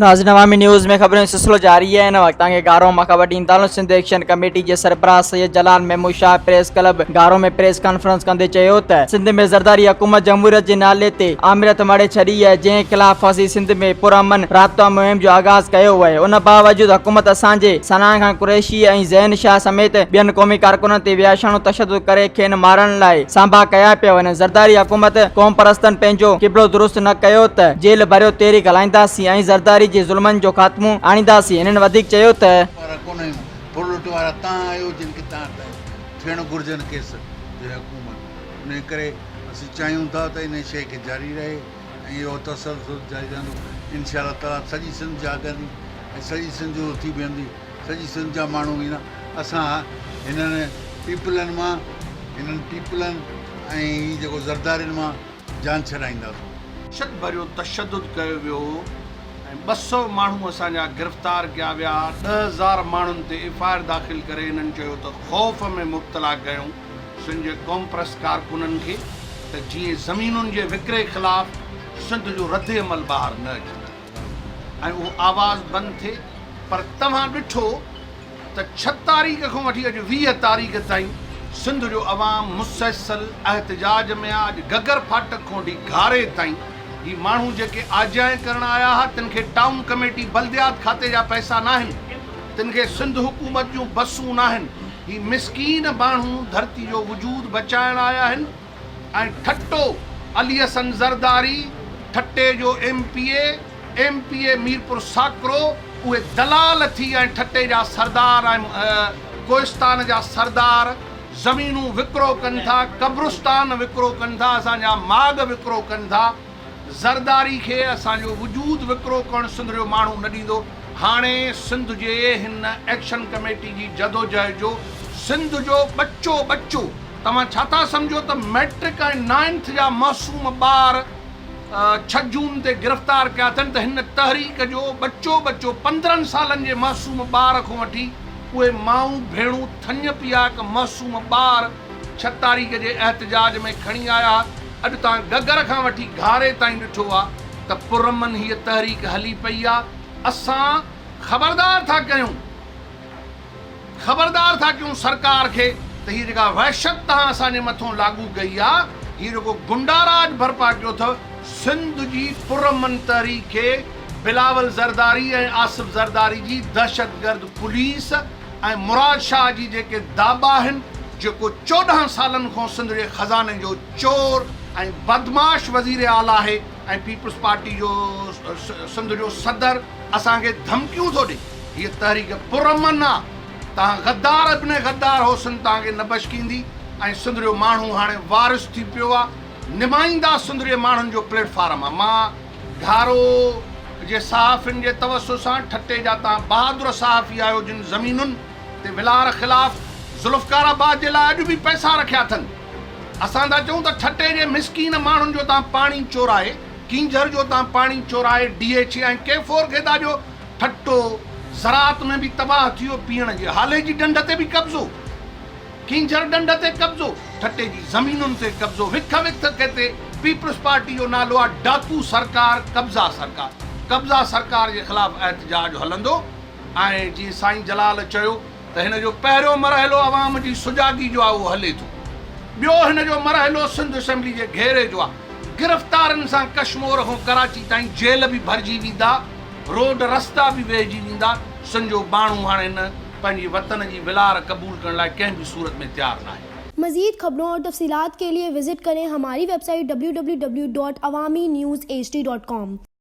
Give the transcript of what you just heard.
ناظرين عوامي نيوز ۾ خبرن جو سلسلو جاري آهي هن وقت توهان کي گارو مان خبر ڏيندا هلون سنڌ ايڪشن ڪميٽي جي سربراهه Syed Jalal Mehmood Shah press club Gharo ۾ press conference ڪندي چيو ته سنڌ ۾ زرداري حڪومت جمهوريت جي نالي تي آمريت مڙهي ڇڏي آهي جنهن خلاف اسين سنڌ ۾ پرامن رابطا مهم جو آغاز ڪيو ويو ان باوجود حڪومت اسان جي صنعان خان قريشي ۽ زين شاهه سميت ٻين قومي ڪارڪنن تي وحشاڻو تشدد ڪري کين مارڻ لاء سانڀا ڪيا پيا وڃن، زرداري حڪومت قومپرستن پنهنجو قبلو درست نه ڪيو ته جيل ڀريو تحريڪ هلائينداسين ۽ زرداري جي ظلمن جو خاتمو آڻينداسين، هنن وڌيڪ چيو ته. وارا ڪونه آهيون ڦرلٽ وارا تان آهيو جن کي تان تائين ٿيڻ گهرجن ڪيس جي حڪومت انهي ڪري اسين چاهيون ٿا ته انهي شئي کي جاري رهي ۽ اهو تسلسل جاري رهندو انشاء الله تعالي سڄي سنڌ جاڳندي ۽ سڄي سنڌ اٿي بيهندي. سڄي سنڌ جا ماڻهو ايندا اسان هنن پيپلن مان هنن پيپلن ۽ هي جيڪو زردارين مان جان ڇڏائينداسون. وحشت ڀريو تشدد ڪيو ويو ۽ 200 ماڻهو اسان جا گرفتار ڪيا ويا، 10,000 ماڻهن تي ايف I R داخل ڪري هنن چيو ته خوف ۾ مبتلا ڪيون سنڌ جي قومپرست ڪارڪنن کي ته جيئن زمينن جي وڪري خلاف سنڌ جو ردعمل ٻاهر نه اچي. ۽ اهو آواز بند ٿئي پر توهان ڏٺو ته ڇهه تاريخ کان وٺي اڄ 20 تاريخ تائين سنڌ جو عوام مسلسل احتجاج ۾ آ اڄ گگر ڦاٽڪ کان وٺي گهاري تائين هي ماڻهو جيڪي آجيائين ڪرڻ آيا ها تن کي ٽائون ڪميٽي بلديات کاتي جا پئسا ناهن تن کي سنڌ حڪومت جون بسون ناهن هي مسڪين ماڻهو ڌرتي جو وجود بچائڻ آيا آهن. ۽ ٺٽو، علي حسن زرداري، ٺٽي جو M P A, M P A Mirpur Sakro, اهي دلال ٿي ۽ ٺٽي جا سردار ۽ ڪوهستان جا سردار زمينون وڪرو ڪن ٿا، قبرستان وڪرو ڪن ٿا، اسان جا ماڳ وڪرو ڪن ٿا. زرداري کي اسان جو وجود وڪرو ڪرڻ سنڌ جو ماڻهو نه ڏيندو. هاڻي سنڌ جي هن ايڪشن ڪميٽي جي جدوجهد جو سنڌ جو ٻچو ٻچو توهان ڇا ٿا سمجهو ته مئٽرڪ ۽ نائنٿ جا معصوم ٻار ڇهه جون تي گرفتار ڪيا اٿن ته هن تحريڪ جو ٻچو ٻچو 15 سالن جي معصوم ٻار کان وٺي اهي مائون ڀيڻون ٿڃ پياڪ معصوم ٻار ڇهه تاريخ جي احتجاج ۾ کڻي آيا ها اڄ توهان گگر کان وٺي گهاري تائين ڏٺو آ ته پرامن هيء تحريڪ هلي پئي آ اسان خبردار ٿا ڪيون خبردار ٿا ڪيون سرڪار کي ته هيء جيڪا وحشت توهان اسان جي مٿون لاڳو ڪئي آ، هيء جيڪو گنڊا راڄ برپا ڪيو اٿو، سنڌ جي پرامن تحريڪ کي بلاول زرداري ۽ آصف زرداري جي دهشتگرد پوليس ۽ مراد شاهه جي جيڪي داٻا آهن، جيڪو 14 سالن کان سنڌ جي خزاني جو چور ۽ بدمعاش وزير اعليٰ آهي ۽ پيپلز پارٽي جو سنڌ جو صدر اسان کي ڌمڪيون ٿو ڏي. هيء تحريڪ پرامن آ، توهان غدار ابن غدار هو سنڌ توهان کي نه بشڪيندي ۽ سنڌ جو ماڻهو هاڻي وارث ٿي پيو آ، نمائندا سنڌ جي ماڻهن جو پليٽ فارم آ، مان گهارو جي صحافين جي توسط سان ٺٽي جا توهان بهادر صحافي آهيو جن زمينن تي ولار خلاف ذوالفقار آباد جي لاء اڄ به پئسا رکيا اٿن، اسان ٿا چئون ته ٺٽي جي مسڪين ماڻهن جو توهان پاڻي چورائي، ڪينجهر جو توهان پاڻي چورائي ڊي ايڇ اي ۽ ڪي فور کي ٿا ڏيو، ٺٽو زراعت ۾ به تباهه ٿي ويو، پيئڻ جي هالي جي ڍنڍ تي به قبضو، ڪينجهر ڍنڍ تي قبضو، ٺٽي جي زمينن تي قبضو، وک وک تي پيپلز پارٽي جو نالو آهي ڊاڪو سرڪار، قبضا سرڪار، قبضا سرڪار جي خلاف احتجاج هلندو ۽ جيئن سائين جلال چيو ته هن جو پهريون مرحلو عوام جي سجاڳي جو آهي اهو هلي ٿو، ٻيو هن جو مرحلو سنڌ اسيمبلي جي گهيري جو آهي، گرفتارين سان ڪشمور کان ڪراچي تائين جيل به ڀرجي ويندا. روڊ رستا به ويهجي ويندا، سن جو ٻاڻو هاڻي هن پنهنجي وطن جي ولار قبول ڪرڻ لاء ڪنهن به صورت ۾ تيار ناهي. مزيد خبرون اور تفصيلات کے لئے وزٽ ڪرين ھماري web site www.awamiNewsHD.com.